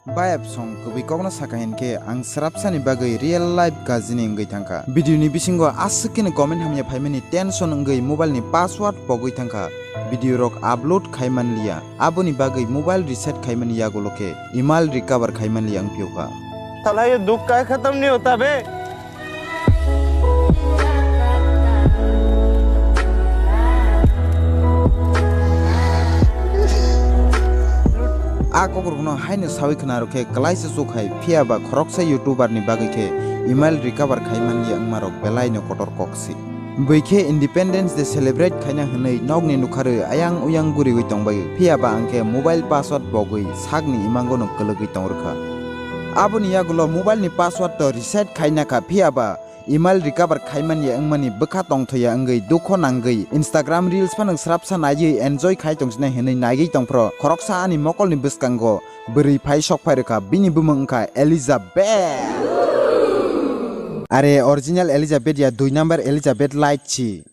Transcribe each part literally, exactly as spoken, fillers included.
Bayap song kwbwi kokno saka hinkhe ang srapsani bagwi real life gajini wngwi thangkha. Video ni bisingo aswk khe comment hamya phaimani tension wngwi mobile ni password pogwi thangkha. Video rok upload khai manliya. Aboni bagwi mobile reset khaimani yagulo khe email recover khai manliya wngphiyokha. साला ये दुख का खत्म नहीं होता बे। A kokrokno haino sawi khna rwkhe kwlaisa chuk hai, phiya ba khoroksa YouTuber ni bagwi khe email recover khai manliya wngmarok belaino kotor kok si. Bwikhe Independence Day celebrate khaina hwnwi nokni nukharwi ayang uyang guriwi tongbai, phiya ba ang khe mobile password pogwi sakni imangono kwlwgwi tong rwkha. Aboni yagulo mobile ni password to reset khaina kha, phiya ba email recover khaimanya wngmani bwkha tongthoya wngwi dukho nangwi Instagram reels phano srapsa naiwi enjoy khai tongsinai hwnwi naigwi tongphro khoroksa ani mokolni bwskango bwrwi phai sok phai rwkha, bini bumung wngkha Elizabeth. Are original Elizabeth ya dui number Elizabeth light si.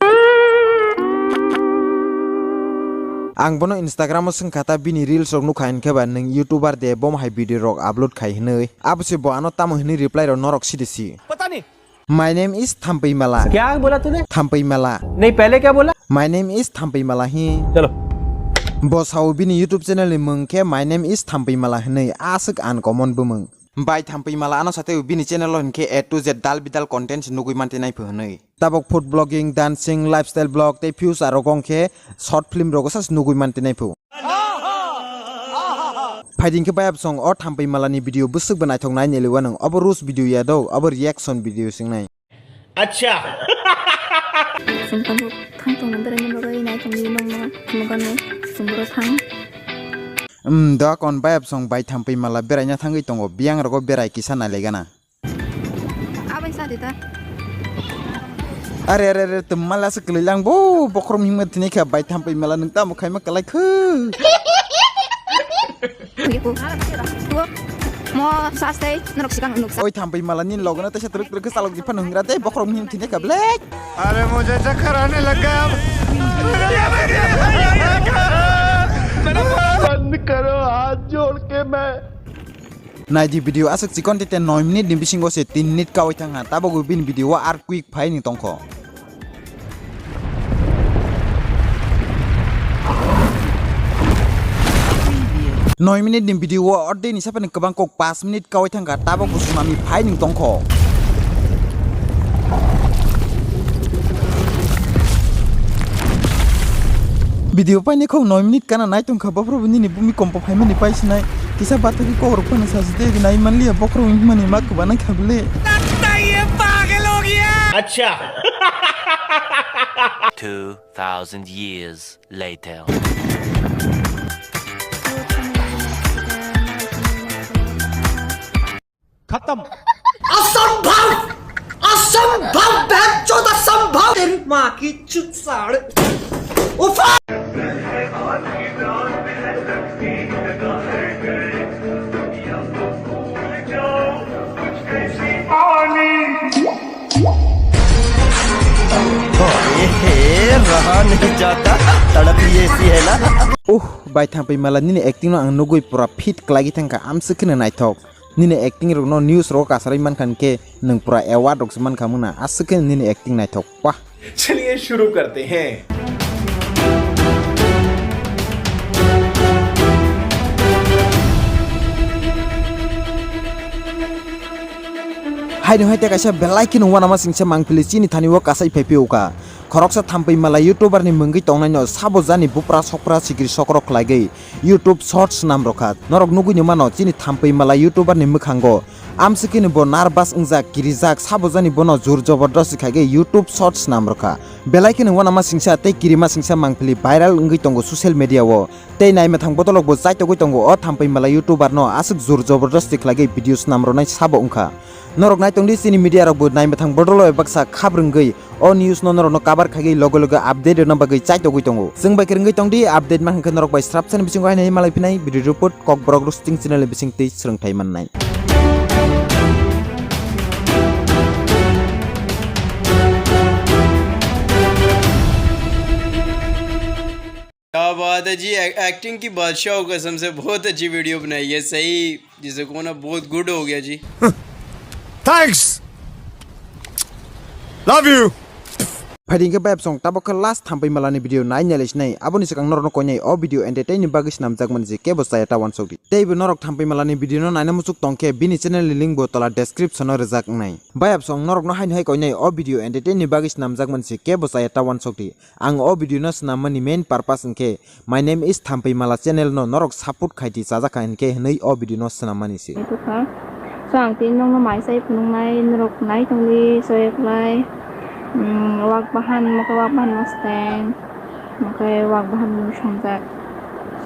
Ang bono Instagram o swngkha ta bini reels rok nukha hinkhe ba nwng YouTuber de bomo hai video rok upload khai hwnwi. Abo se bo ano tamo hwnwi reply rok norok sidi si. पता नहीं। My name is Thampui Mala. क्या बोला तूने? Thampui Mala. नहीं, पहले क्या बोला? My name is Thampui Mala hi. चलो। Bo sao bini YouTube channel ni mung khe My name is Thampui Mala hwnwi aswk uncommon bumung. Bai Thampui Mala ano sateo bini channel o hinkhe A to Z dal bidal content se nugwi mantwi nai pho hwnwi. Tabok food blogging, dancing, lifestyle blog tei future rogo hinkhe short film rogo sa se nugwi mantwi nai pho. Phaidi hinkhe bayap song o Thampui Mala ni video bwswk bo naithok nai neliwa nwng obo roast video ya do, obo reaction video singnai. Acha. Sungkabo thang tongna beraina bagwi naithokni nongno phunukgano sungborok thang. Um, doa kon bayap song bai Thampui Mala beraina thangwi tongo, biyang rogo berai kisa nailaigana. Abai sa de ta. Are, are, are, tum mala se kwlwi lang bo, bokhrom himma thini kha bai Thampui Mala nwng tamo khaima kwlai khu. Mo sastei norok sikang nuk sa. Oi Thampui Mala ni logona tesa truk truk salok jipan hungra te bokhrom him thini kha blek. अरे मुझे चक्कर आने लग गया अब। बंद करो, हाथ जोड़ के मैं Naidi video aswk chikon tete noi minute ni bisingo se tin minute kawi thangha, tabok bini video o ar quick phai ni tongkho. Noi minute ni video o ordek ni sapani kwbang kok paanch minute kawi thangkha, tabok bo sunami phai ni tongkho. Video paini khok noi minute kana nai tongkha, bophuru bo nini bumi kompo phaimani paisinai. Kisa bathakhe kokrok phano sajide nai manliya, bokhorok wngmani ma kwbana kha bwle. Acha. Two thousand years later. खत्म। असंभव, असंभव, बहनचोद असंभव। तेरी माँ की चुत साले। उफा। अरे हे, रहा नहीं जाता, तड़प ही ऐसी है ना। Uh, bai Thampui Mala nini acting no ang nugwi pura fit kwlai thangkha, amswk kheno naithok. Nini acting rok no news rogo kasarwi mankha hinkhe nwng pura award rok se mankha muna, aswk khe nini acting naithok pa. चलिए शुरू करते हैं। Haino hai tei kaisa belai kheno uanama singsa mangpili chini thani o kasai phai phiyokha. Khoroksa Thampui Mala YouTuber ni mungwi tongnaino sabo jani bupra sokpra sikiri sokrok khlaigwi YouTube Shorts swnam rwkha. Norok nugwi no mano chini Thampui Mala YouTuber ni mwkhango. Amswkhe ni bo nervous wngjak, kirijak, sabo jani bono jur jobordosti khaigwi YouTube Shorts swnam rwkha. Belai kheno uanama singsa tei kirima singsa mangpili viral wngwi tongo social media o. Tei naimwthang bodolok bo chaitogwi tongo o Thampui Mala YouTuber no aswk jur jobordosti khlaigwi video swnam rwnai sabo wngkha. Norok naitongdi chini media rok bo naimwthang bodolo baksa khap rwngwi o news no norokno cover khaigwi loge loge update rwna bagwi chaitogwi tongo. Chwng bai kwrwngwi tongdi update mankha khe norok bai srapsani bisingo haino malai phinai video report Kokborok Roasting channel ni bisingtwi swrwngthai mannai. क्या बात है जी, एक्टिंग की बादशाह हो कसम से, बहुत अच्छी वीडियो बनाई है, सही। जिससे कोना बहुत गुड हो गया जी। Thanks. Love you. Phaidi hwnkhe bayapsong tabok khe last thampui malani video nai nailaisinai. Aboni swkang norokno koinai o video entertain ni bagwi swnamjakmani je kebo chaya ta wansokdi. Teibo norok thampui malani video no naina muchuk tongkhe bini channel ni link bo tola description o rwjak wngnai. Bayapsong norokno haino hai koinai o video entertain ni bagwi swnamjakmani je kebo chaya ta wansokdi. Ang o video no swnammani main purpose hwnkhe, "My name is Thampui Mala" channel no norok support khaidi chajakha hinkhe hwnwi o video no swnammani se. Ito kha. So, ang tini nokno mai sai phunuknai, norok nai tongdi, so, eklai, mm, wak bahan, mokhe wak bahan mosteng, mokhe wak bahan mung songjak.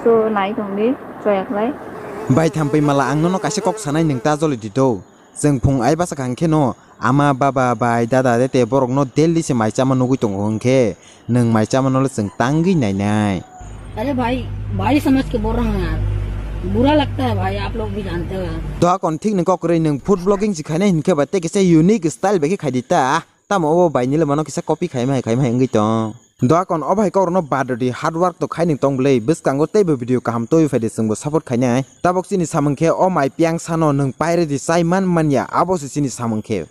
So, nai tongdi, so, eklai. Bai Thampui Mala, ang nono kaisa kok sanai, nwng ta joli di do. Chwng phung ai bwsa kha hwnkhe no ama, baba, bai, dada, tete borok no daily se mai chama nugui tongo hwnkhe nwng mai chama no le chwng tangwi nainai. अरे भाई, भारी समझ के बोल रहा हूँ यार, बुरा लगता है भाई, आप लोग भी जानते हो यार। Doakon thik ni kok rwi nwng food vlogging si khainai hinkhe ba tei kisa unique style bai khe khaidi ta. Tamo obo bai nile mano kisa copy khaima hai khaima hai wngwi tong. Doakon o bai kok rokno badodi hard work to khai nwng tong bwlwi bwskango teibo video kaham twiwi phaidi chwngbo support khainai. Tabok chini samung khe o mai piang sano nwng pairedi chai man manya abo se chini samung khe.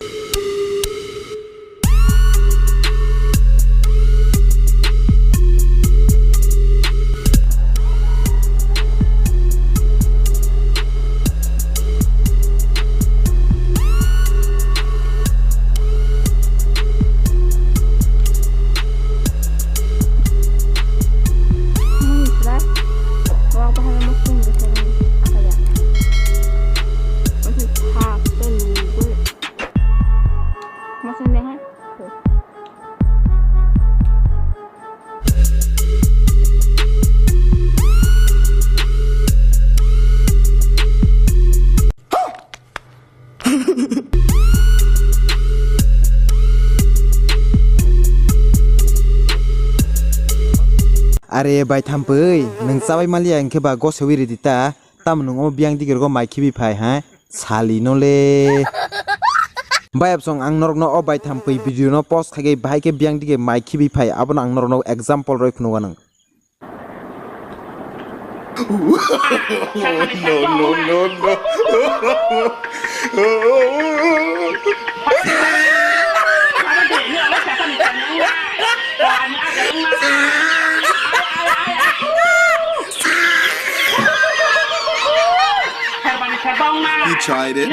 Are bai Thampui, nwng chabai maliya hwnkhe ba gosewi ridi ta, tamo nwng omo biyang digirgo mai khibi phai ha? Sali no le. Bayapsong ang norokno o bai Thampui video no post khaigwi bahai khe biyang dige mai khibi phai, abono ang norokno example roi phunukgo nwng. No, no, no, no. You tried it.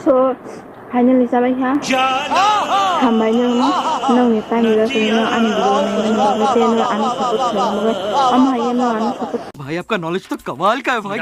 So, finally chabai kha. Hambai nokno, nokni time rok no ani video naimani bagwi tei no ano support khlaimani bagwi. Omo hai no ano support. भाई, आपका नॉलेज तो कमाल का है भाई।